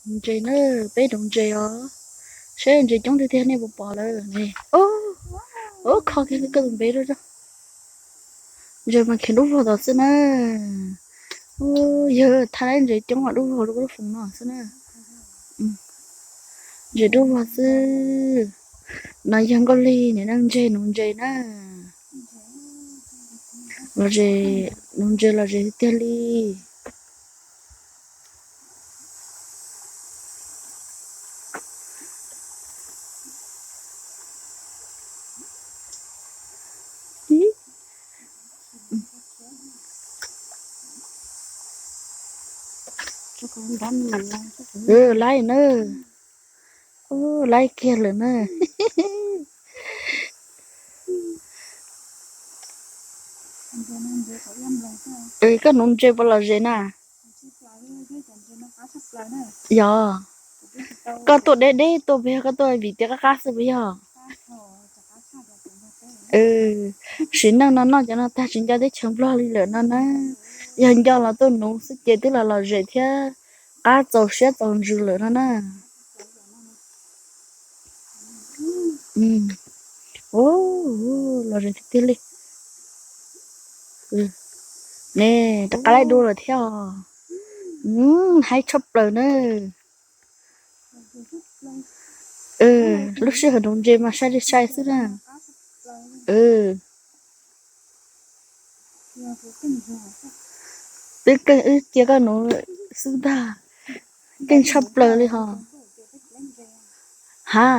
Ntses na, peb doos ntses os. Saib ntses coob tiag tiag nej puas pom lawm ne. Ub, kho kiag koj tus npe rau. Ntses mas khiav dub vog tom xwb na. Yawg thaj laib ntses coob mas dub vog rau koj lub foos no xwb na. Ntses dub vog xwb. No yog Nkauj Lig niam neej ntses nuv ntses na. Los zes, nuv ntses los zes tiag tiag li. Laib na, laib kiag lawm na. Koj nuv ntses puas lom zem na? Yog. Koj tuaj deb deb tuaj puas yog, koj tuaj vim tias qab qab xwb puas yog? Sim neej no noj cov no tag tsis nco teb chaws Nplog li lawm no na. Yog nco los tuaj nuv xwb ces twb los lom zem thiab qab txaus siab txaus ntsws lawm no na. Los zem tiag tiag li. Ne, rov qab laib dua lawm thiab os. Haib tshaj plaws na. Lub sij hawm nuv ntses mas sai li sai xwb na. Twb keej wb cia koj nuv xwb ntag. Keej tshaj plaws li hos. Ha,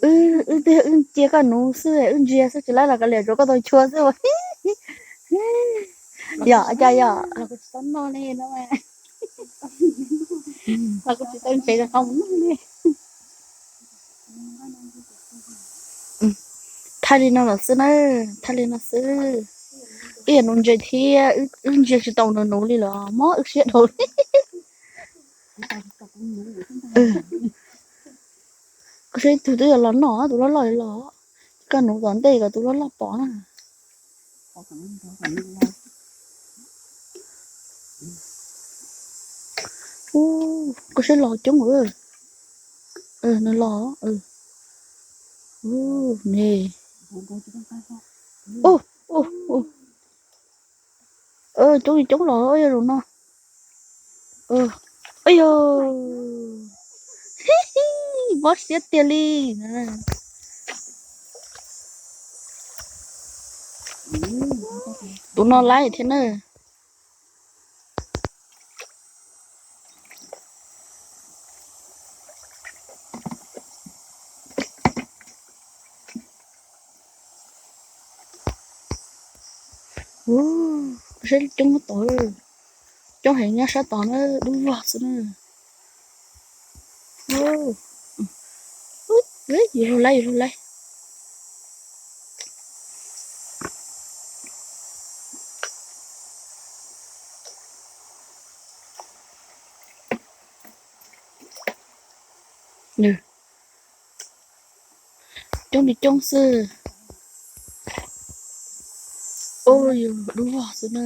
wb twb wb cia koj nuv xwb, wb ntsia xwb tsis laib los kav liam rau koj tau chua xwb. Yom, cas yom. Thaj li no los xwb na, thaj li no xwb. Wb yog nuv ntses thiab wb ntsia tsis tau nuv nuv li los mob wb siab dhau li. Koj saib tus twb yuav los noj, tus loj loj los, koj nuv tom ntej kom tus loj loj pom na. Koj saib los coob. Nws los ne. Coob li coob los yog zaum no. Yog, mob siab tiag li. Tus no laib thiab na. Saib coob tod, coob heev nyob sab tod na, dub vog xwb na. Yus lug laib, yus lug laib. Coob li coob xwb. Ua yus dub vog xwb na.